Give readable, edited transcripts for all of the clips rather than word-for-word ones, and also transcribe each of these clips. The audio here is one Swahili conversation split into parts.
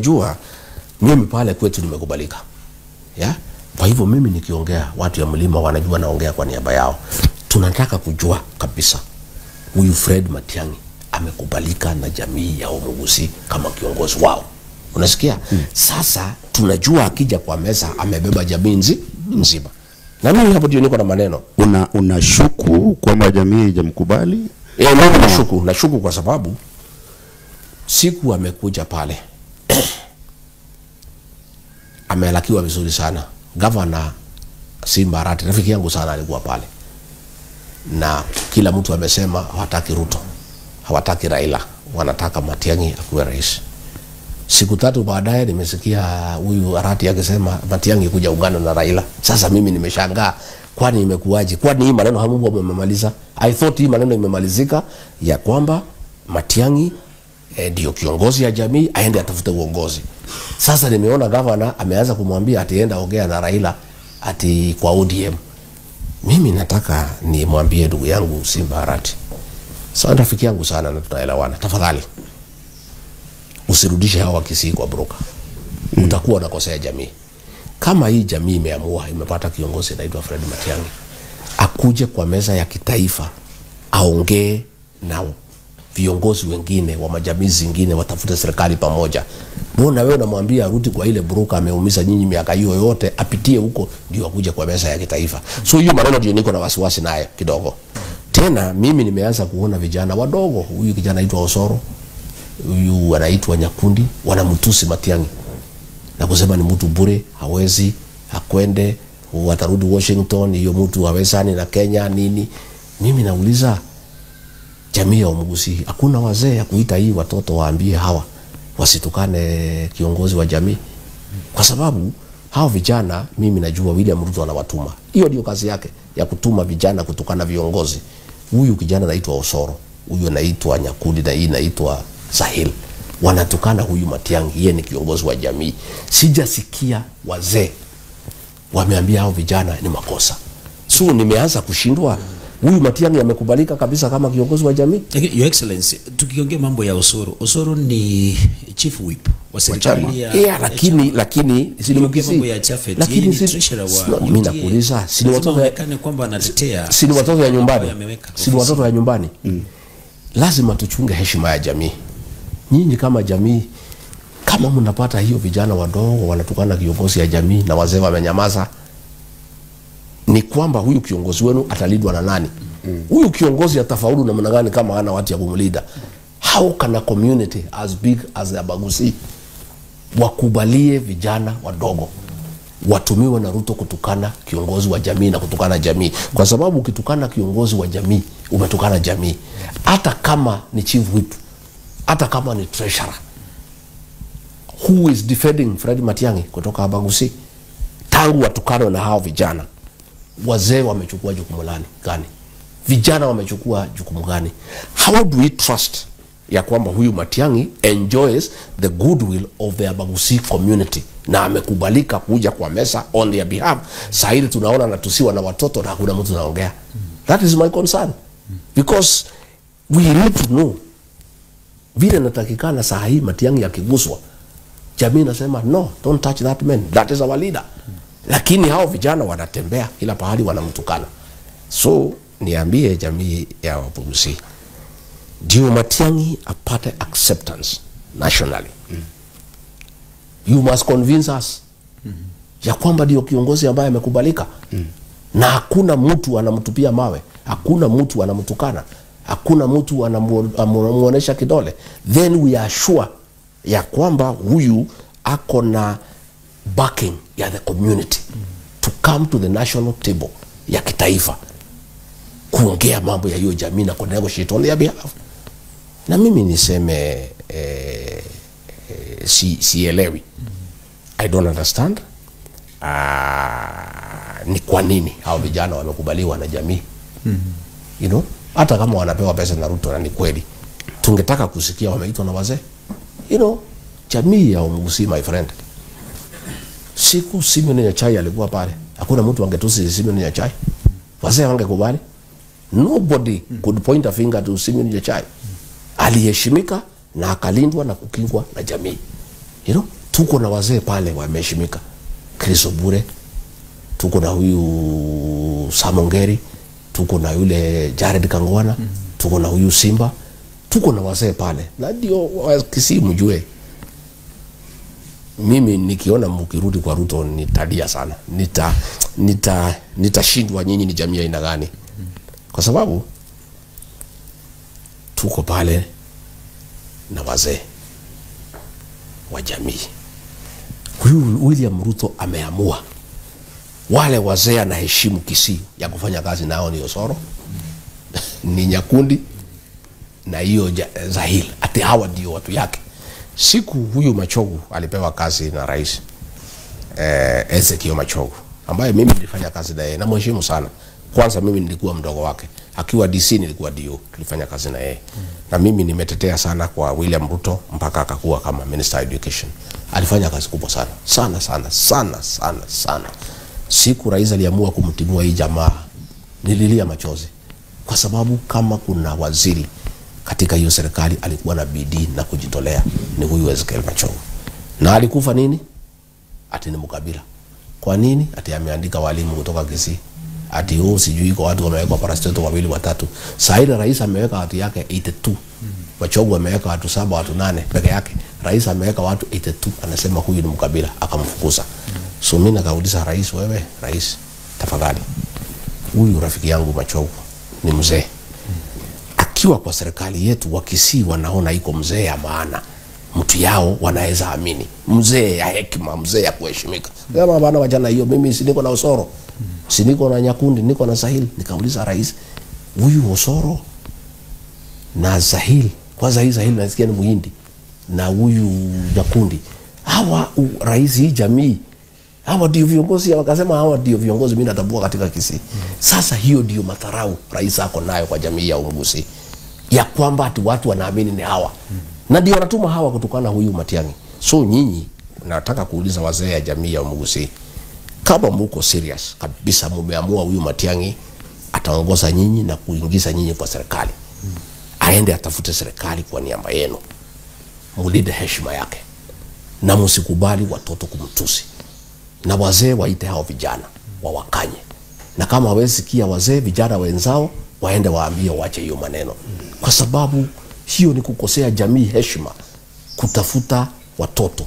Unajua mimi pale kwetu nimekubalika. Yeah? Kwa hivyo mimi nikiongea watu ya mlima wanajua naongea kwa niaba yao. Tunataka kujua kabisa huyu Fred Matiang'i amekubalika na jamii ya Omugusi kama kiongozi wao. Unasikia? Sasa tunajua akija kwa meza amebeba jamii nzima. Na mimi hapo ndio niko na maneno. Unashuku kwamba jamii haijamkubali? Mimi nashuku kwa sababu siku amekuja pale amelakiwa vizuri sana. Governor Simba Arati rafiki yangu sana alikuwa pale. Na kila mtu amesema hawataki Ruto, hawataki Raila, wanataka Matiang'i akuwe rais. Siku tatu baadaye nimesikia huyu Arati akisema Matiang'i kuja ungana na Raila. Sasa mimi nimeshangaa, kwani imekuaje? Kwani hii maneno hamungu amemaliza? I thought hii maneno imemalizika ya kwamba Matiang'i ndio kiongozi ya jamii, aende atafute uongozi. Sasa nimeona governor ameanza kumwambia atienda ongea na Raila ati kwa ODM. Mimi nataka nimwambie ndugu yangu Simba Arati, sasa rafiki yangu sana na tunaelewana, tafadhali usirudishe hawa Kisii kwa broker. Utakuwa unakosea jamii. Kama hii jamii imeamua imepata kiongozi anaitwa Fred Matiang'i, akuje kwa meza ya kitaifa aongee na viongozi wengine wa majamii zingine, watafute serikali pamoja. Mbona wewe unamwambia arudi kwa ile broker ameumiza nyinyi miaka hiyo yote, apitie huko ndio akuje kwa meza ya kitaifa? So hiyo maneno ndio niko na wasiwasi naye kidogo. Tena mimi nimeanza kuona vijana wadogo, huyu kijana anaitwa Osoro, huyu anaitwa Nyakundi, wanamtusi Matiang'i na kusema ni mtu bure, hawezi, hakwende, watarudi Washington, hiyo mtu hawezani na Kenya nini. Mimi nauliza jamii ya Omugusi, hakuna wazee ya kuita hii watoto waambie hawa wasitukane kiongozi wa jamii? Kwa sababu hao vijana mimi najua William Ruto anawatuma. Hiyo ndio kazi yake ya kutuma vijana kutukana viongozi. Huyu kijana anaitwa Osoro, huyu anaitwa Nyakundi na hii inaitwa Sahil. Wanatukana huyu Matiang'i, yeye ni kiongozi wa jamii. Sijasikia wazee wameambia hao vijana ni makosa. So nimeanza kushindwa. Huyu Matiang'i amekubalika kabisa kama kiongozi wa jamii. Lakini Your Excellency, tukiongea mambo ya Osoro, Osoro ni chief whip wa serikali ya lakini si ni mambo ya Chafet, lakini si treasurer wa mimi nakuuliza, si ni watoto waonekane kwamba anatetea, si ni watoto ya nyumbani, si ni watoto ya nyumbani. Lazima tuchunge heshima ya jamii. Nyinyi kama jamii, kama mnapata hiyo vijana wadogo wanatukana kiongozi ya jamii na wazee wamenyamaza, ni kwamba huyu kiongozi wenu atalidwa na nani? Huyu kiongozi atafaulu namna gani kama hana watu ya kumlinda? How can a community as big as the Abagusi wakubalie vijana wadogo watumiwe na Ruto kutukana kiongozi wa jamii na kutukana jamii? Kwa sababu ukitukana kiongozi wa jamii umetukana jamii, hata kama ni chief whip, hata kama ni treasurer. Who is defending Fred Matiang'i kutoka Abagusi? Tangu watukano na hao vijana, wazee wamechukua jukumu gani? Vijana wamechukua jukumu gani? How do we trust ya kwamba huyu Matiang'i enjoys the goodwill of the Abagusi community na amekubalika kuja kwa meza on their behalf? Sasa hivi tunaona anatusiwa na watoto na hakuna mtu anaongea. That is my concern, because we need to know vile natakikana. Saa hii Matiang'i akiguswa, jamii nasema no, don't touch that man, that is our leader. Lakini hao vijana wanatembea kila pahali wanamtukana. So niambie jamii ya Wabugusi, ndio Matiang'i apate acceptance nationally, you must convince us ya kwamba ndio kiongozi ambaye amekubalika. Na hakuna mtu anamtupia mawe, hakuna mtu anamtukana, hakuna mtu anamuonesha kidole. Then we are sure ya kwamba huyu ako na backing ya the community to come to the national table ya kitaifa kuongea mambo ya hiyo jamii na kunegotiate on their behalf. Na mimi niseme sielewi. I don't understand. Ni kwa nini hao vijana wamekubaliwa na jamii? You know, hata kama wanapewa pesa na Ruto, na ni kweli tungetaka kusikia wameitwa na wazee. You know, jamii ya Omugusi, my friend, siku Simeon Nyachae alikuwa pale, hakuna mtu angetusi Simeon Nyachae. Wazee wangekubali. Nobody could point a finger to Simeon Nyachae. Aliheshimika na akalindwa na kukingwa na jamii. You know, tuko na wazee pale wameheshimika. Chris Obure, tuko na huyu Samongeri, tuko na yule Jared Kangwana, tuko na huyu Simba, tuko na wazee pale. Na ndio Kisii mjue, mimi nikiona mkirudi kwa Ruto nitalia sana. Nitashindwa nyinyi ni jamii aina gani. Kwa sababu tuko pale na wazee wa jamii. Huyu William Ruto ameamua wale wazee anaheshimu Kisii ya kufanya kazi nao ni Osoro, ni Nyakundi na hiyo Zahil. Ati hawa ndio watu yake. Siku huyu Machogu alipewa kazi na rais, Ezekiel Machogu, ambaye mimi nilifanya kazi na yeye na mheshimu sana. Kwanza mimi nilikuwa mdogo wake. Akiwa DC nilikuwa DO, tulifanya kazi na yeye. Na mimi nimetetea sana kwa William Ruto mpaka akakuwa kama Minister of Education. Alifanya kazi kubwa sana. Sana sana sana sana sana. Siku rais aliamua kumtimua hii jamaa, nililia machozi. Kwa sababu kama kuna waziri katika hiyo serikali alikuwa na bidii na kujitolea ni huyu Ezekiel Machogu. Na alikufa nini? Ati ni mkabila. Kwa nini? Ati ameandika walimu kutoka Kisii. Ati huu sijui kwa watu wamewekwa parastato wawili watatu. Saida rais ameweka watu yake 82. Machogu ameweka watu 7, watu 8 peke yake. Rais ameweka watu 82, anasema huyu ni mkabila, akamfukuza. So mimi nikauliza rais, wewe rais, tafadhali, huyu rafiki yangu Machogu ni mzee. Akiwa kwa serikali yetu wa Kisii wanaona iko mzee ya maana. Mtu yao wanaweza amini. Mzee ya hekima, mzee ya kuheshimika. Kama bana wajana hiyo, mimi si niko na Osoro. Si niko na Nyakundi, niko na Sahil. Nikauliza rais, huyu Osoro na Sahil, kwanza hii Sahil nasikia ni Muhindi, na huyu Nyakundi, hawa rais hii jamii, hawa ndio viongozi. Wakasema hawa ndio viongozi mimi natambua katika Kisii. Sasa hiyo ndio madharau rais ako nayo kwa jamii ya Umgusi, ya kwamba ati watu wanaamini ni hawa. Na ndio wanatuma hawa kutukana huyu Matiang'i. So nyinyi nataka kuuliza wazee ya jamii ya Umgusi, kama muko serious kabisa, mumeamua huyu Matiang'i ataongoza nyinyi na kuingiza nyinyi kwa serikali, aende atafute serikali kwa niaba yenu, mulinde heshima yake na msikubali watoto kumtusi, na wazee waite hao vijana wawakanye, na kama hawezi sikia wazee, vijana wenzao waende waambie waache hiyo maneno, kwa sababu hiyo ni kukosea jamii heshima. Kutafuta watoto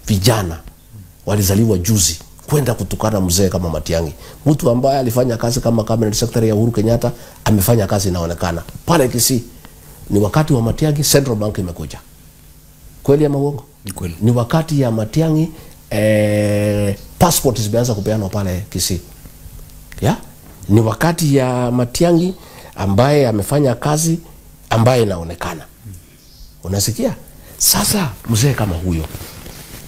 vijana walizaliwa juzi kwenda kutukana mzee kama Matiang'i, mtu ambaye alifanya kazi kama cabinet secretary ya Uhuru Kenyatta, amefanya kazi inaonekana pale Kisii. Ni wakati wa Matiang'i Central Bank imekuja. Kweli ama uongo? Ni kweli. Ni wakati ya Matiang'i passport zimeanza kupeanwa pale Kisii. Ya? Ni wakati ya Matiang'i ambaye amefanya kazi ambaye inaonekana. Unasikia? Sasa mzee kama huyo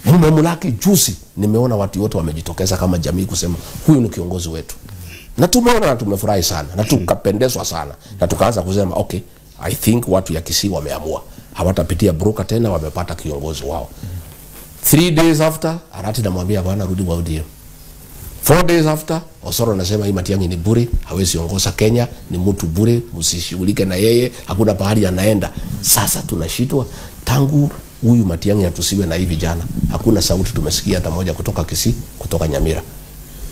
mmemlaki juzi, nimeona watu wote wamejitokeza kama jamii kusema huyu ni kiongozi wetu. Na tumeona na tumefurahi sana na tukapendezwa sana na tukaanza kusema okay, I think watu ya Kisii wameamua. Hawatapitia broker tena, wamepata kiongozi wao. 3 days after, Arati namwambia bwana rudi kwa ODM. 4 days after, Osoro anasema hii Matiang'i ni bure, hawezi ongoza Kenya, ni mtu bure, msishughulike na yeye, hakuna pahali anaenda. Sasa tunashitwa tangu huyu Matiang'i atusiwe na hivi jana. Hakuna sauti tumesikia hata moja kutoka Kisii, kutoka Nyamira.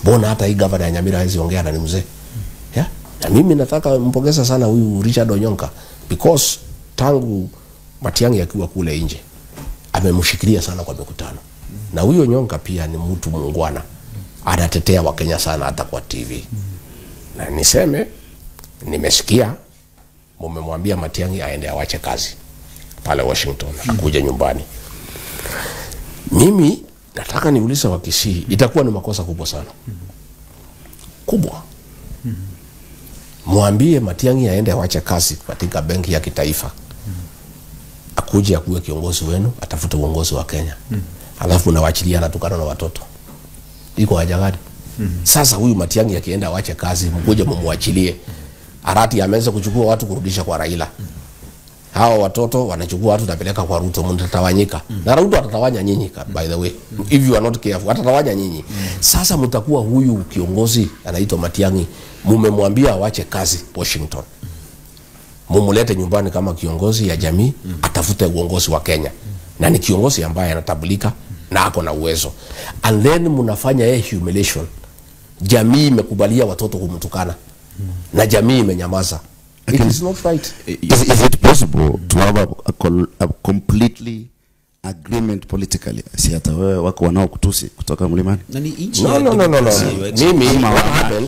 Mbona hata hii governor ya Nyamira hawezi ongea na ni mzee? Yeah? Na mimi nataka mpongeza sana huyu Richard Onyonka, because tangu Matiang'i akiwa kule nje amemshikilia sana kwa mikutano. Na huyo Onyonka pia ni mtu muungwana. Anatetea Wakenya sana hata kwa TV. Na niseme nimesikia mumemwambia Matiang'i aende awache kazi pale Washington, akuje nyumbani. Mimi nataka niulize wa Kisii, itakuwa ni makosa kubwa sana. Kubwa. Mwambie Matiang'i aende awache kazi katika benki ya kitaifa. Akuje akuwe kiongozi wenu, atafute uongozi wa Kenya. Alafu nawaachilia anatukana na watoto. Iko haja gani? Sasa huyu Matiang'i akienda awache kazi, mkuje mumwachilie. Arati ameanza kuchukua watu kurudisha kwa Raila. Hawa watoto wanachukua watu napeleka kwa Ruto, mtatawanyika. Na Ruto atatawanya nyinyi, by the way. If you are not careful, atatawanya nyinyi. Sasa mtakuwa huyu kiongozi anaitwa Matiang'i, mumemwambia awache kazi Washington. Mumulete nyumbani kama kiongozi ya jamii, atafute uongozi wa Kenya. na ni kiongozi ambaye anatambulika na ako na uwezo, and then mnafanya yeye humiliation. Jamii imekubalia watoto kumtukana na jamii imenyamaza. It is not right. Is it possible to have a completely agreement politically? Si hata wewe wako wanaokutusi kutoka mlimani? Na ni nchi No, ya no, no, no, no. demokrasia, Your Excellency. Mimi, Ama what happened